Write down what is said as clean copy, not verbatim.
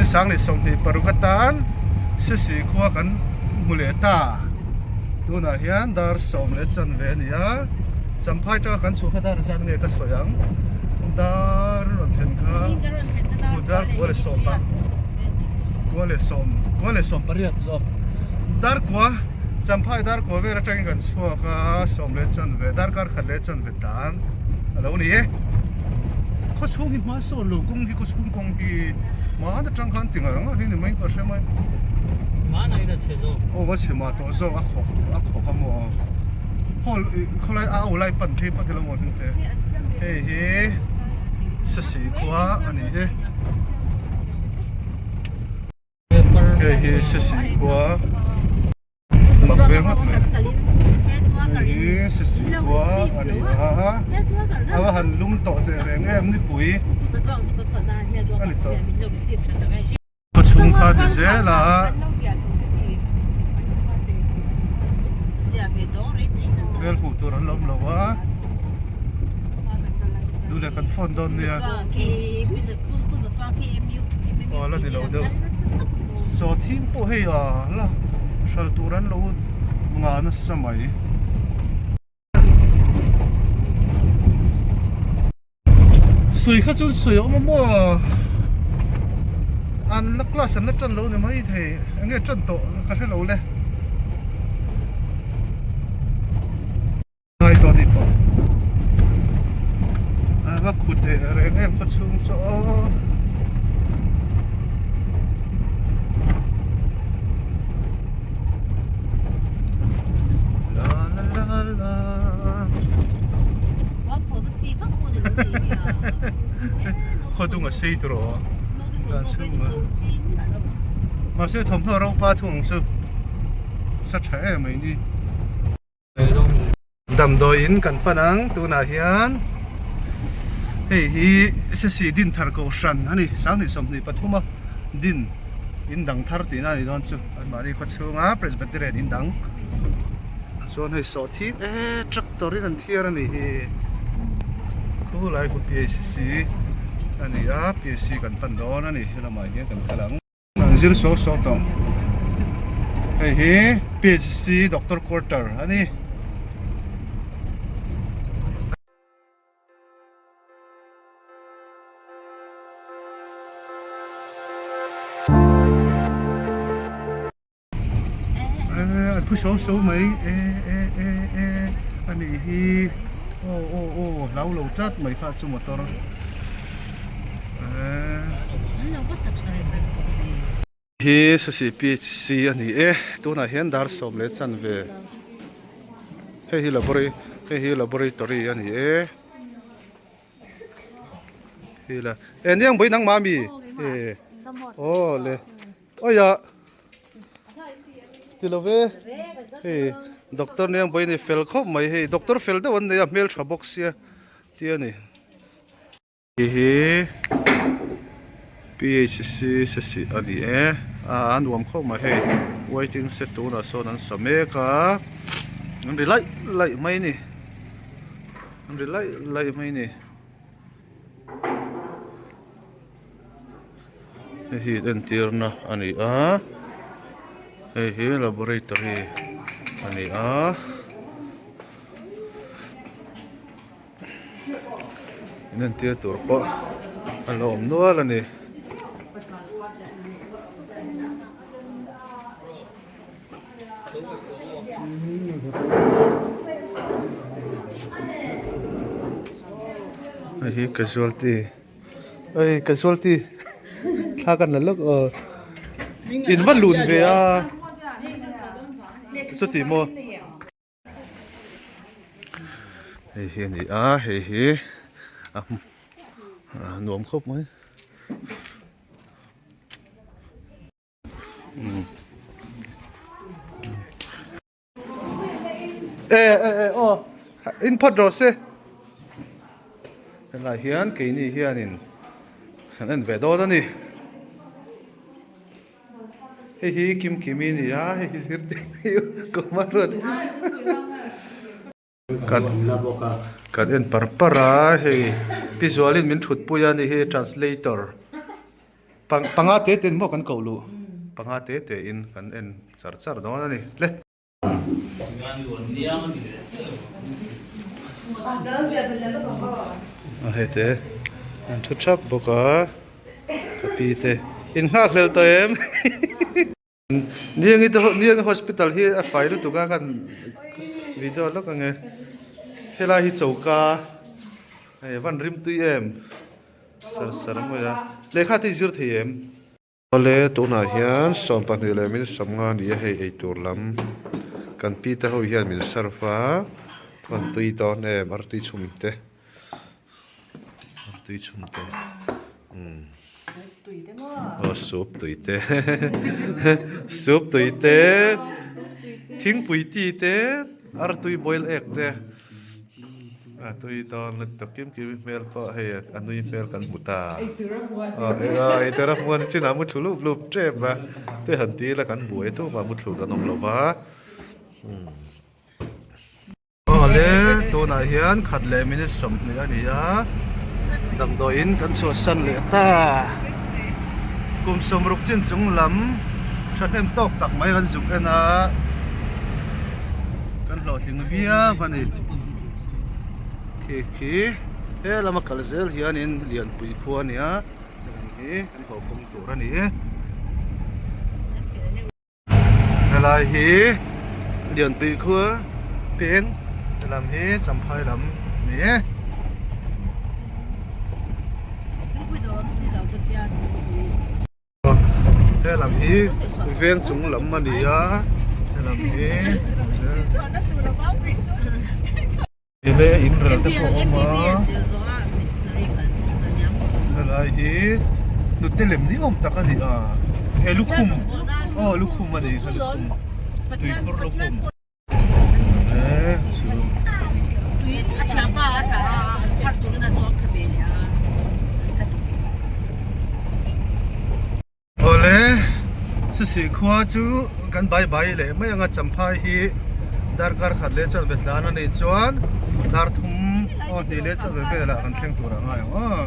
Kumin 2026 atan Sisi khua kan hmu leh ta. Tunah hian dar sawm leh chanve a ni a, Champhai tanga kan chhuah kha dar zat nge ka sawi ang. Dar rawn thlen kha dar kua leh sawm pa kua leh sawm kua leh sawm pariat zawk. Dar kua Champhai dar kua vel atangin kan chhuak a, sawm leh chanve darkar khat leh chanve tan a lo ni e. Khaw chhung hi hma sawn lo kawng hi khaw chhung kawng hi hman atang khan ti ngar ngar hi ni mai ka hre mai. Hmanah in a chhe zawk. Aw a chhe mah tawh zawk a khawk a khawk a maw hall khawlai a au lai pan phei phawt ila maw hnute hei hi Sasi khua a ni e. Hei hi Sasi khua. Mak ve ngawt mai. Hei hi Sisi khua a ni a, a va han lum tawh teh reng em nipui a ni tawh. Khaw chhung kha ti zel a. Rel hmuh tur an la awm lo a, duh leh kan phone dawn nia. Aw la ni lo deuh. Saw thing pawh hei a la hral tur an lo nga nasa mai. Sawi kha chuan sawi a awm a maw an la class an la tan lo ni mai thei eng nge tan tawh ka hre lo le. Ngai tawh ni tawh a va khut eh reng em khaw chhung chu aw. La la la la Khaw dung a sei tur aw dan chhung a mahse thawmhnaw rawng pa thung ang chu sa tha em mai ni. Damdawiin kan pan ang tunah hian hei hi Sesi Dinthar Kohhran a ni 2023 a din in dang thar tihna a ni dawn chu anmahni khaw chhunga Presbyterian in dang chuan hei sawh thim e tractor in an thiar a ni hi khulai khu PACC a ni a PACC kan pan dawn a ni helamah hian kan kal ang. An zir suau suau tawh. Hei hi PHC Doctor Quarter a ni. An phu suau suau mai e e e e a nih hi aw aw aw hlau lo tlat mai kha chu motor. Hi CCPHC a ni e tunah hian dar sawm leh chanve hei hi labora hei hi laboratory a ni e hi la e niang bui nangmah ami e aw le awia ti lo ve hei doctor niang bui ni fel khawp mai hei doctor fel deuh an nei a hmeltha bawk sia tih a ni. Hei hi PHC sesi a ni e a nuam khawp mai hei waiting shed tunah sawn an sa mek a an ri laih laih mai a ni an ri laih laih mai a ni hei hi entirna a ni a hei hi laboratory a ni a. Inentir tur pawh a la awm nual a ni. Hei hi casualty hei casualty thla kan la lawk aw in va lun ve a chuti maw. Hei hi a ni a hei hi a nuam khawp mai e e e aw in phawt rawh se helai hian keini hianin kan en ve dawn a ni. Hei hi Kim Kimi a ni a, hei hi Zirte Kumar a ni. Kan en par par a, hei Pi Zualin min thutpui a ni hi translator. Panga te te in maw kan koh luh? Panga te te in kan en char char dawn a ni. Le. A hei te an thu thap bawk a ka pi te in nghak hlel tawh em? Niangi te Niangi hospital hi a fai lutuk a kan video lawk ang e helai hi choka hei van rim tui em sar sar mai a lehkha te i zir thei em. Awle tunah hian 22 leh min 50 a ni a hei eitur lam kan pi te ho hian min serve a an tui dawn em artui chhum te artui chhum te umm. Aw soup tui te soup tui te thingpui tea te artui boil egg te a tui dawn lutuk kim kim hmel pawh hei a nui hmel kan hmu ta aw eitur a hmuan chinah mu thlu lup lup tep a te han ti ila kan buai tum a mu thlu kan awm lo va. Awle, tunah hian khat leh minute 20 a ni a, damdawiin kan chhuahsan leh ta. Kum 60 chin chung lam thahnem tawk tak mai kan zuk en a, kan hlawhtling viau a ni. Khi khi he lama kal zel hianin Lianpui khua a nia, helam hi kan haw kawng tur a ni. Helai hi Lianpui khua peng helam hi Champhai lam a ni e. Helam hi veng chung lam a ni a helam hi Ele in rel te pawh a awm a helai hi hnute lem ni awm tak a ni a he lukhum aw lukhum a ni kha lukhum tuikhur lukhum e chu Awle, Sisi khua chu kan bai bai leh mai anga Champhai hi darkar khat leh chanve tlan a nih chuan dar thum aw hnih leh chanve velah kan thleng tur a ngai ang aw.